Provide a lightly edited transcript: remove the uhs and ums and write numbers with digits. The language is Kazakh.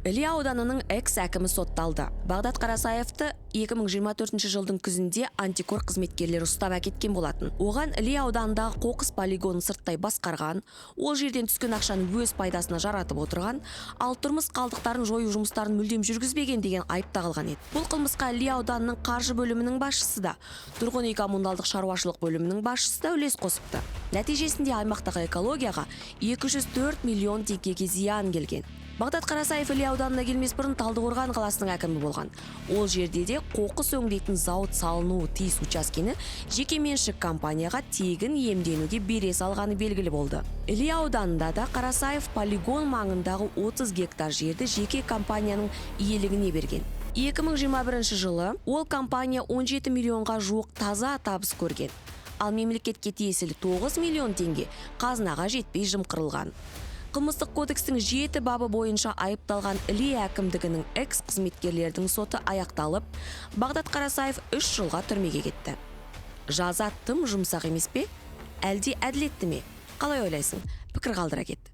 Іле ауданының экс әкімі сотталды. Бағдат Қарасаевты 2024 жылдың күзінде антикор қызметкерлері ұстап әкеткен болатын. Оған Іле ауданындағы қоқыс полигонын сырттай басқарған, ол жерден түскен ақшаны өз пайдасына жаратып отырған, ал тұрмыс қалдықтарын жою жұмыстарын мүлдем жүргізбеген деген айып тағылған еді. Бұл қылмысқа Іле ауданының қаржы бөлімінің басшысы да, тұрғын үй коммуналдық шаруашылық бөлімінің басшысы да үлес қосыпты. Нәтижесінде аймақтағы экологияға 204 миллион теңгеге зиян келген. Бағдат Қарасаев Іле ауданына келмес бұрын Талдықорған қаласының әкімі болған. Ол жерде де қоқыс өңдейтін зауыт салынуы тиіс учаскені жекеменшік компанияға тегін иемденуге бере салғаны белгілі болды. Іле ауданында да Қарасаев полигон маңындағы 30 гектар жерді жеке компанияның иелігіне берген. 2021 жылы ол компания 17 миллионға жуық таза табыс көрген. Ал мемлекетке тиесілі 9 миллион теңге қазынаға жетпей жымқырылған. Қылмыстық кодекстің 7 бабы бойынша айыпталған Іле әкімдігінің экс қызметкерлердің соты аяқталып, Бағдат Қарасаев 3 жылға түрмеге кетті. Жаза тым жұмсақ емес пе? Әлде әділетті ме? Қалай ойлайсың? Пікір қалдыра кет.